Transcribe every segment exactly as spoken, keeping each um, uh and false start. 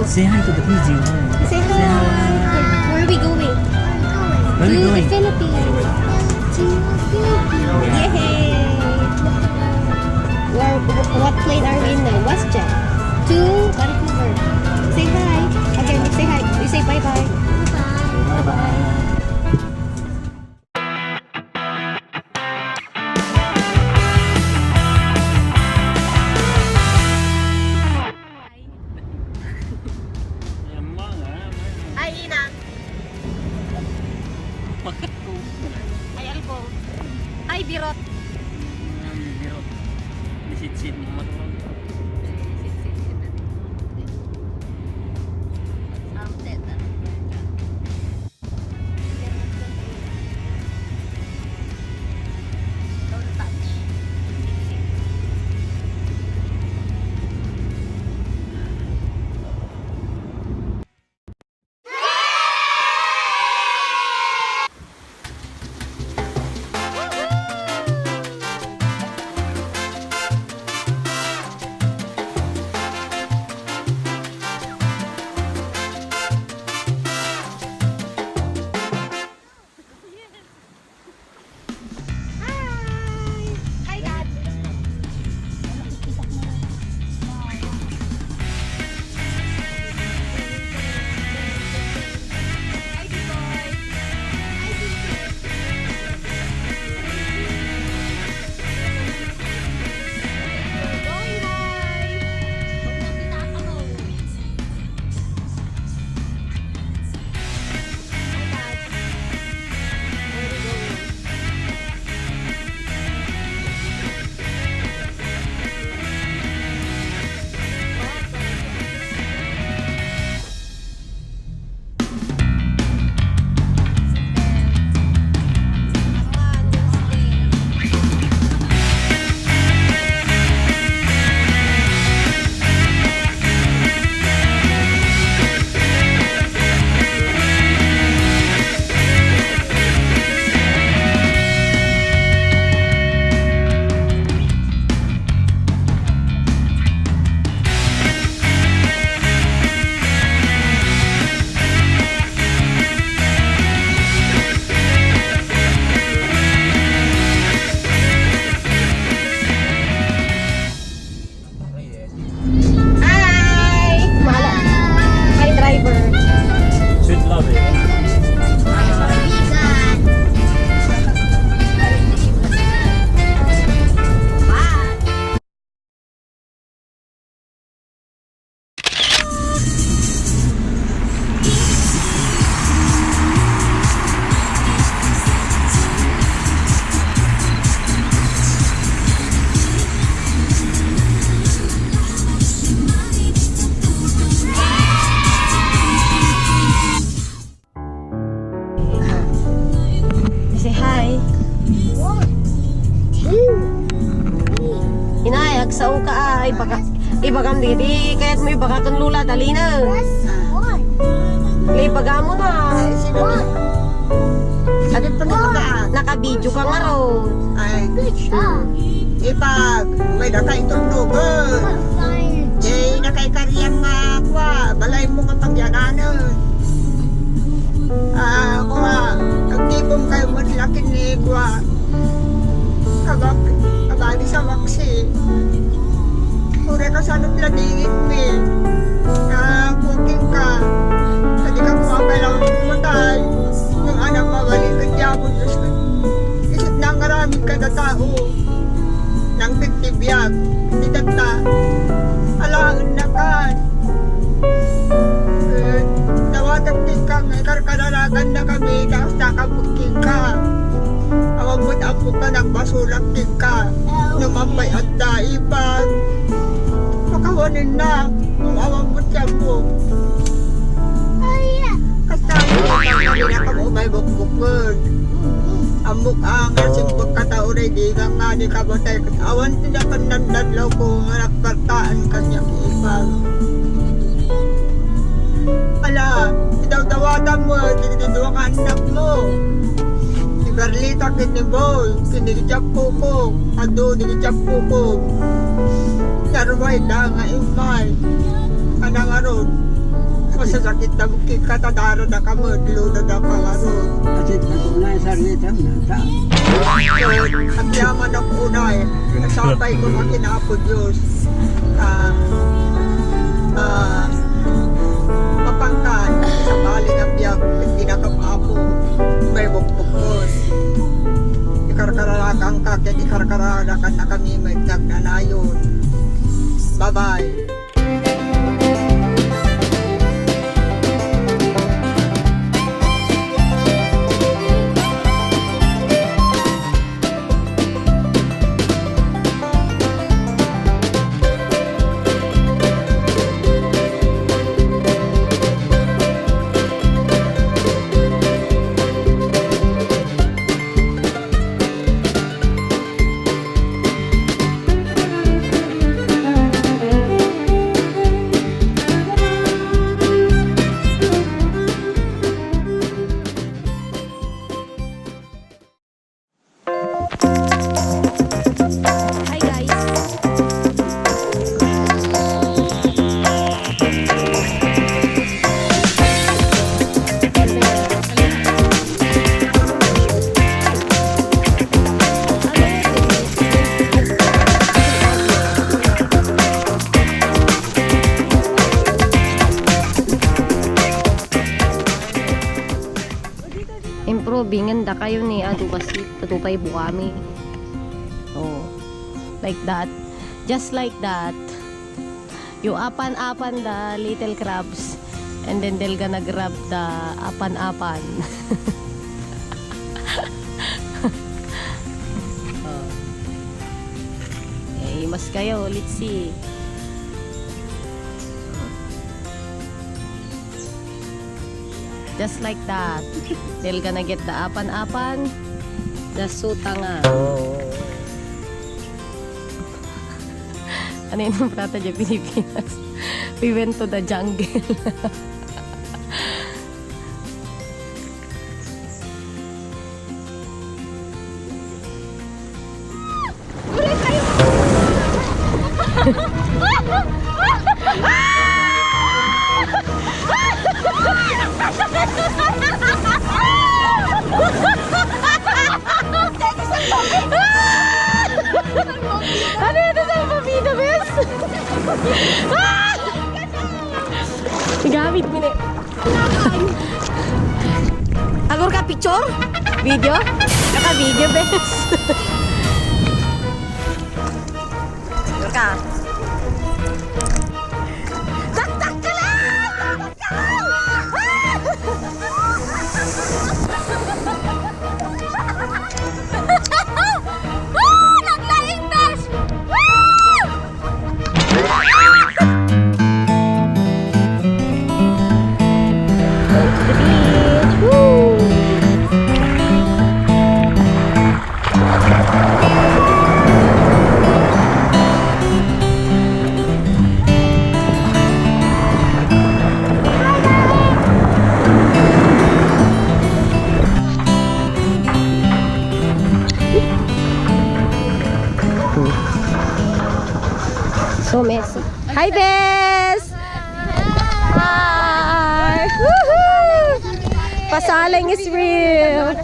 Say hi to the P G. Say hi. Where are we going? Where are we going? To the Philippines. To the Philippines. Yay! Where, wh-, what plane are we in now? WestJet. To Vancouver. Say hi. Again, say hi. You say bye-bye. Bye-bye. Bye-bye. Ay, ina. Ay, alko. Ay, birot. Birot. Lisitsit mo matulog. Lisitsit kita. Sunset, ano? Hi! Hi, Dad! Hi, Bigoy! Hi, Bigoy! Bigoy, hi! Huwag na pinapakaw. Hi! Mala. Hi, driver. Sweet love eh. Say hi. Inay, agsao ka, ah. Ibagam didi. Kayat mo ibagam ken Lola, dali na. Ibagam na. Ay, sino? Sino pa nga ba? Naka-video ka nga ron. Ay. Ipag, may data itong Google. Eh, nakaikarian nga, kwa, balay mo nga pagyananen. Ah, kwa, agtipon kayo mo laki ni, kwa. Kabak, kabali sa waksi. Kure ka sa nagladingit mi. Ah, kuking ka. Kadi ka kwa kailangan pumatay. Yung anak mawali ka diya mo, Diyos ko. Isip na ang maraming kada tao. Nang fifty biag, ti tatta, alaen na kan. Eh, dawatag ti kang, eh, karkararagan na kami, taas na kabuking ka. Awan mo't apo ka, nagbasulak king ka. Numampay adda, ipag. Pakawanin na, kung awan mo't yamo. Kasta, kami na kamo may bukbukod. Ammok a nga simbag ka tao, daydi nga nga ni kamatay, ket awan ti napannadnadlaw ko nga nagpartaan kaniak ipag. Ala, idawdawatam mo, dagiti dua nga annakmo. Ni Carlita ken ni Boy, ken ni Jack Coco, adu ni Jack Coco. Narway da nga immay. Ana ngarud. Masasakit na bukid ka, tadaro na ka, medlo na da palaro. Atit na tunay, saritam na ta. So, at yaman ang unay, nagsabay ko na kinapo Diyos. Ah, ah, mapangkan, sa bali ng biag, pinakapako, may bukbukos. Ikarkararakan ka, kaya ikarkararakan na kami, may nagnanayon. Bye-bye. Hi, guys. Improving dakayo ni adu kasi adu pay bukami. Oh, like that. Just like that. You apan-apan the little crabs, and then they'll gonna grab the apan-apan. Oh. Eh, imas kayo. Let's see. Just like that. They're gonna get the apan-apan, the sutanga. Ano yung prata dyan, Pilipinas? We went to the jungle. Ano ito sa pabida, bes? Gamit mo na. Agor ka picture? Video? Naka-video, bes. Agor ka. Taktak ka lang! Taktak ka lang! Ah! Naglaing, bes! Ah! So messy. Hi, bes! Hi! Woohoo! Pasaling is real!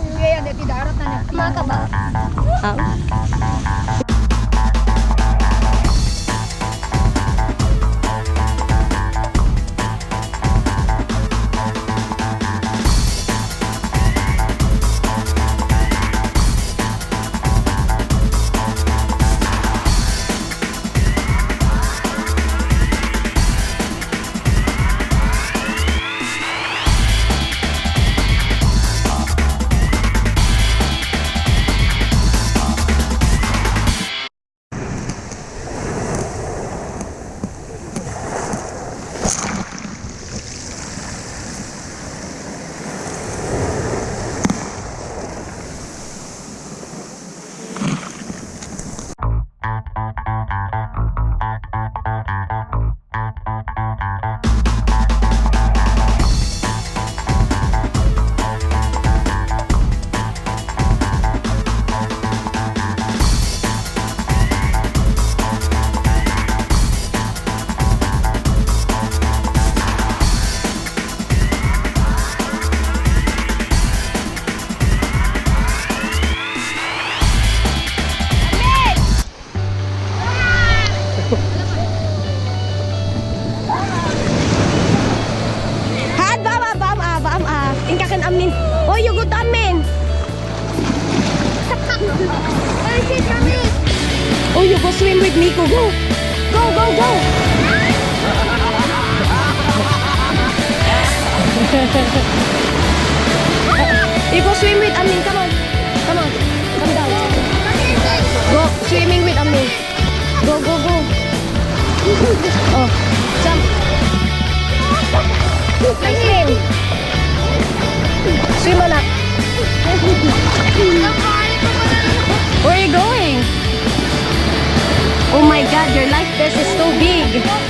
Mga kaba. Ah. You go swim with Nico. Go. Go, go, go. You go swim with Amin. Come on. Come on. Come down. Go swimming with Amin. Go, go, go. Oh, jump. Swim. Swim, anak. Where are you going? Oh my God, your life vest is so big.